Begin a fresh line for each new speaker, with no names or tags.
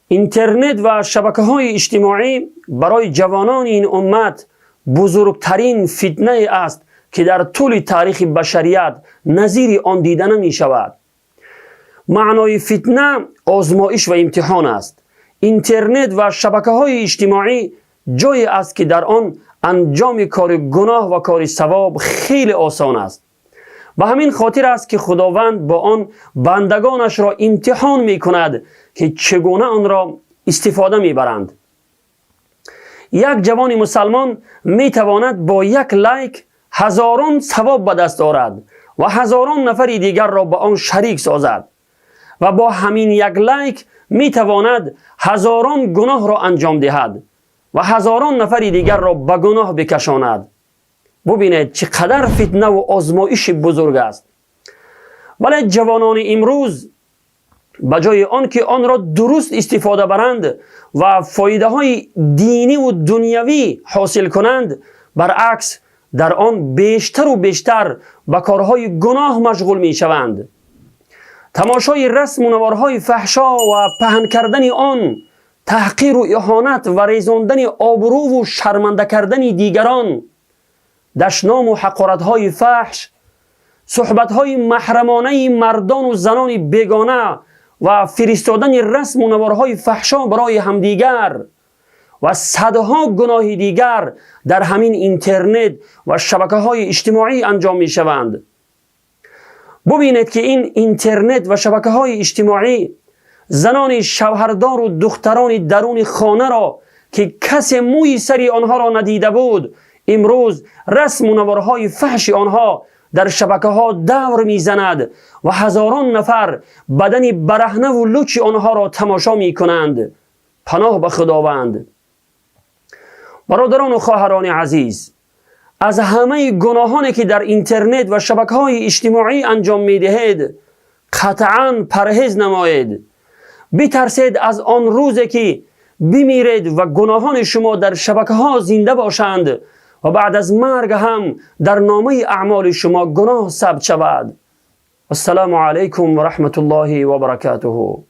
Интернет ва шабакаҳои иҷтимоӣ барои ҷавонони ин уммат бузургтарин фитнае аст, ки дар тӯли таърихи башарият назири он дида намешавад. Маънои фитна озмоиш ва имтиҳон аст. Интернет ва шабакаҳои иҷтимоӣ ҷое аст, ки дар он анҷоми кори гуноҳ ва кори савоб хеле осон аст. Ба ҳамин хотир аст, ки Худованд бо он бандагонашро имтиҳон мекунад, ки чӣ гуна онро истифода мебаранд. Як ҷавони мусалмон метавонад бо як лайк ҳазорон савоб ба даст орад ва ҳазорон нафари дигарро ба он шарик созад ва бо ҳамин як лайк метавонад ҳазорон гуноҳро анҷом диҳад ва ҳазорон нафари дигарро ба гуноҳ бикашонад. Бубинед, чӣ қадар фитнаву озмоиши бузург аст. Вале ҷавонони имрӯз ба ҷои он ки онро дуруст истифода баранд ва фоидаҳои диниву дунявӣ ҳосил кунанд, баръакс, дар он бештару бештар ба корҳои гуноҳ машғул мешаванд. Тамошои расму наворҳои фаҳшо ва паҳн кардани он, таҳқиру иҳонат ва резондани обрӯву шарманда кардани дигарон, дашному ҳақоратҳои фаҳш, суҳбатҳои маҳрамонаи мардону занони бегона ва фиристодани расму наворҳои фаҳшо барои ҳамдигар ва садҳо гуноҳи дигар дар ҳамин интернет ва шабакаҳои иҷтимоӣ анҷом мешаванд. Бубинед, ки ин интернет ва шабакаҳои иҷтимоӣ занони шавҳардору духтарони даруни хонаро, ки касе мӯи сари онҳоро надида буд, имрӯз расму наворҳои фаҳши онҳо дар шабакаҳо давр мезанад ва ҳазорон нафар бадани бараҳнаву лучи онҳоро тамошо мекунанд. Паноҳ ба Худованд. Бародарону хоҳарони азиз, аз ҳамаи гуноҳоне, ки дар интернет ва шабакаҳои иҷтимоӣ анҷом медиҳед, қатъан парҳез намоед. Битарсед аз он рӯзе, ки бимиред ва гуноҳони шумо дар шабакаҳо зинда бошанд ва баъд аз марг ҳам дар номаи аъмоли шумо гуноҳ сабт шавад. Ассалому алайкум ва раҳматуллоҳи ва баракатуҳу.